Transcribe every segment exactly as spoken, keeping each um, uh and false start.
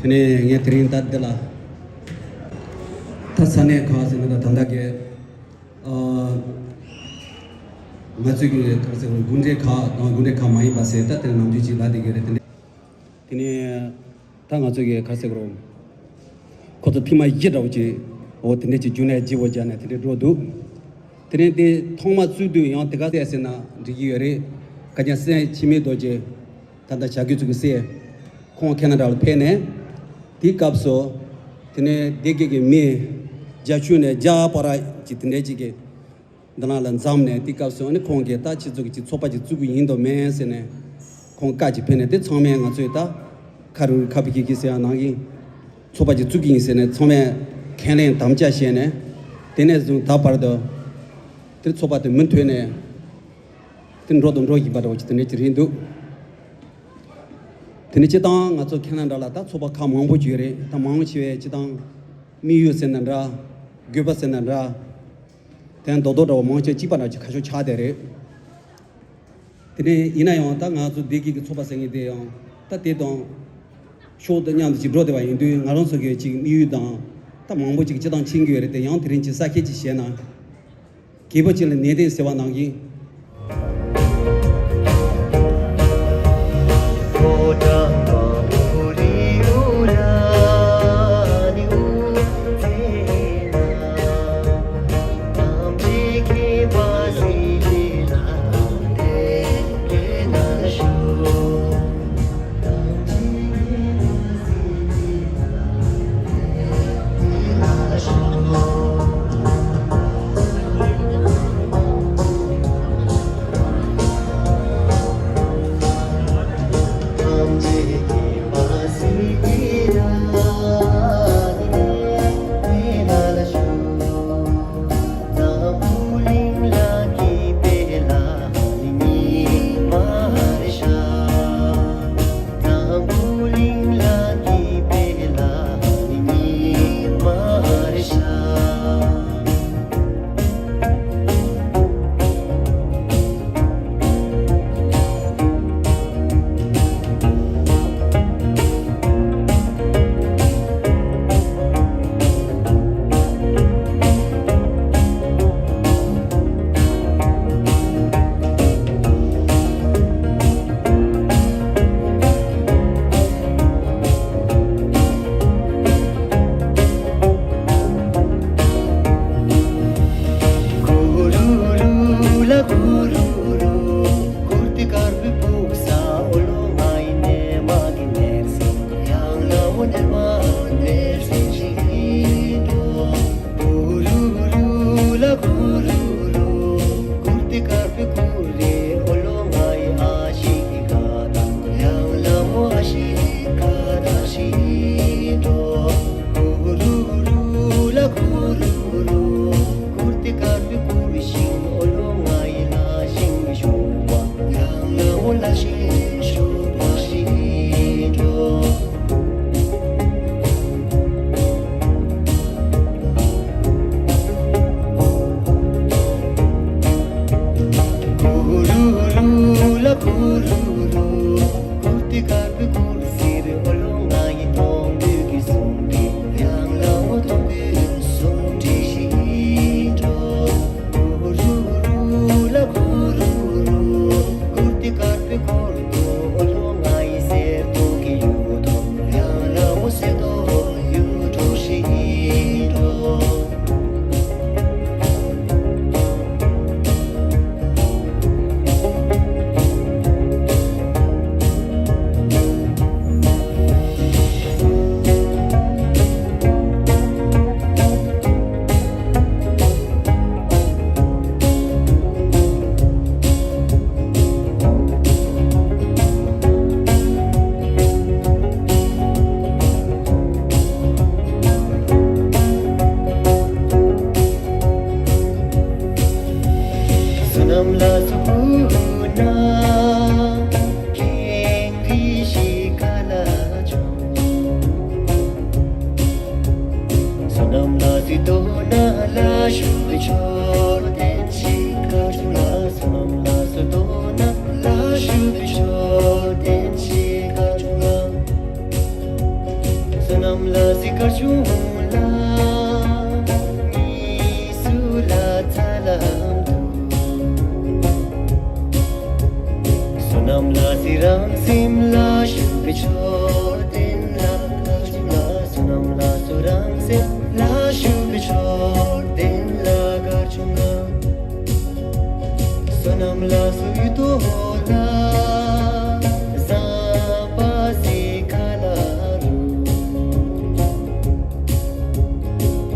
དེ་ནས་ངས་དེ་རིང་ད་འདི་ལ་ད་ས་གནས་ཁག་ཟེར་ན་ད་ད་ལྟ་གི་ཨ། ང་ཚོའི་གི་ག་རེ་ཟེར་དགོས་རེད། དགོན་སྡེ་ཁག་དང་དགོན་སྡེ་ཁག་མ་ཡིན་པ་ཟེར་ད་དེ་ནང་རྒྱུད་ཅིག་ལ་དེ་གི་རེད། དེ་ནས་དེ་ནས་ད་ང་ཚོའི་གི་ག་རེ་ཟེར་དགོས་རེད། ཁོ་ཚོ་ཐེངས་མ་བཞི་འདྲ་བོ་ཅིག་འོ་དེ་འདྲས་ཅིག་རྒྱུན་ལས་བརྗེ་བོ་བརྒྱབ་ནས་དེ་འདྲས་འགྲོ་འདུག་དེ་ནས་དེ་ཐོག་མ་བཙུགས་དུས་ཡང་དེ་ག་ཟེར་ཟེར་ན་འགྲིག་གི་ཡོད་རེད། ག་རྒྱ་སྲས་འཆི་མེད་རྡོ་རྗེ། ད་ལྟ་བྱ་རྒོད་ཚོ་གི་སྲས། ཁོང་ཁེ་ན་ཌ་ལ་ཕེབས་ནས། དེའི་སྐབས་སུ། དེ་ནས་སྡེ་དགེ་གི་མི། རྒྱ་ཆུ་ནས་རྒྱ་པ་ར་ཅིག་དེ་འདྲས་ཅིག་གི། འདི་ནང་ལ་འཛོམས་ནས་དེའི་སྐབས་སུ་ཨ་ནི་ཁོང་གིས་ད་ཁྱེད་ཚོ་གི་ཅིག་ཚོགས་པ་ཅིག་བཙུགས་ཀྱི་ཡིན་དོ་མེད་ཟེར་ནས། ཁོང་བཀའ་ཅིག་ཕེབས་ནས་དེ་ཚང་མས་ང་ཚོས་ད། ཁ་རུ་ཁ་བི་ཁི་ཁི་ཟེར་ཡང་ནང་གི། ཚོགས་པ་ཅིག་བཙུགས་ཀྱི་ཡིན་ཟེར་ནས་ཚང་མས་ཁས་ལེན་དམ་བཅའ་བཞེས་ནས། དེ་ནས་བཟུང་ད་བར་དུ། དེ་ཚོགས་པ་དེ་མུ་མཐུད་ནས། དེ་འགྲོ་དང་འགྲོ་བཞིན་པ་འདྲ་བོ་ཅིག་དེ་འདྲས་ཅིག་རེད་འདུག་དེ་ནས་སྤྱིར་བཏང་ང་ཚོ་ཁེ་ན་ཌ་ལ་ད་ཚོགས་པ་ཁག་མང་པོ་ཅིག་ཡོད་རེད། ད་མང་ཆེ་བས་སྤྱིར་བཏང་དམིགས་ཡུལ་ཟེར་ན་འདྲ། དགོས་པ་ཟེར་ན་འདྲ། དེ་ནས་རྡོག་རྡོག་འདྲ་བོ་མང་ཆེ་གཅིག་པ་འདྲ་ཅིག་ཁ་ཕྱོགས་ཆགས་བསྡད་རེད། དེ་ནས་ཡིན་ན་ཡང་ད་ང་ཚོ་སྡེ་དགེ་གི་ཚོགས་པ་ཟེར་མཁན་དེ་ཡང་ད་དེ་དང་ཕྱོགས་དང་མཉམ་དུ་ཅིག་འགྲོ་བསྡད་པ་ཡིན་དུས་ང་རང་ཚོ་གི་ཅིག་དམིགས་ཡུལ་དང་ད་མང་པོ་ཅིག་སྤྱིར་བཏང་ཕྱིན་གྱི་ཡོད་རེད་དེ། ཡང་དེ་རིང་ཅིག་གསལ་བཤད་ཅིག་བྱས་ན། གད་པ་ཅིག་ལ་ནན་ཏན་ཟེར་བ་ནང་བཞིན། ལ་སུ་བུ་ན་ཁེང་གི་ཤི་ཁ་ལ་ཆོ། བསོད་ནམས་ལ་སི་དོ་ན་ལ་ཞུ་བི་ཆོ་དེན་ཤི་ཁ་ཆུ་ལ། བསོད་ནམས་ལ་སུ་དོ་ན་ལ་ཞུ་བི་ཆོ་དེན་ཤི་ཁ་ཆུ་ལ། བསོད་ནམས་ལ་སི་ཁ་ཆུ་ལ་མི་སུ་ལ་ཚ་ལ་འདུ། བསོད་ནམས་ལ་སི་རང་སེམས་ལ་ཞུ་བི་ཆོ་དེན་ལ་ཁ་ཆུ་ལ། བསོད་ནམས་ལ་སུ་རང་སེམས་ལ་ཞུ་བི་ཆོ་དེན་ལ་ཁ་ཆུ་ལ། བསོད་ནམས་ལ་སུ་ཡུ་ཏོ་ལ་ཟམ་པ་སི་ཁ་ལ་རུ།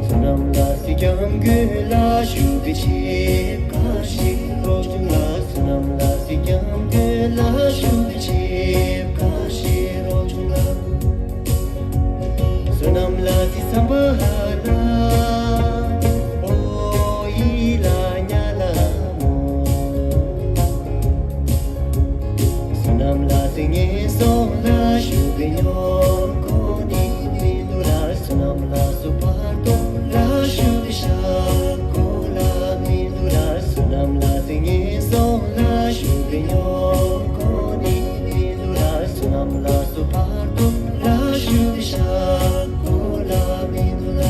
བསོད་ནམས་ལ་སི་སྐྱབས་མགོན་ལ་ཞུ་བི་ཆེབ་ཁ་ཤི་རོ་ཆུང་ལ། བསོད་ནམས་ལ་སི་སྐྱབས་མགོན་ལ་ཞུ་བི་ཆེབ་ཁ་ཤི་རོ་ཆུང་ལ། བསོད་ནམས་ལ་སི་ཚམ་པ་ཧ་ལ་ཨོ་ཡི་ལ་ཉ་ལ་མོ། བསོད་ནམས་ལ་སི་ངན་སོང་ལ་ཞུ་གི་ཉོ་གོ་ནི་མི་འདུག་ལ། བསོད་ནམས་ལ་སུ་བར་དོ་ལ་ཞུ་གི་ཤ་གོ་ལ་མི་འདུག་ལ། བསོད་ནམས་ལ་སི་ངན་སོང་ལ་ཞུ་གི་ཉོ་གོ་ནི་མི་འདུག་ལ། བསོད་ནམས་ལ་སུ་བར་དོ་ལ་ཞུ་གི་ཤ་གོ་ལ་མི་འདུག་ལ།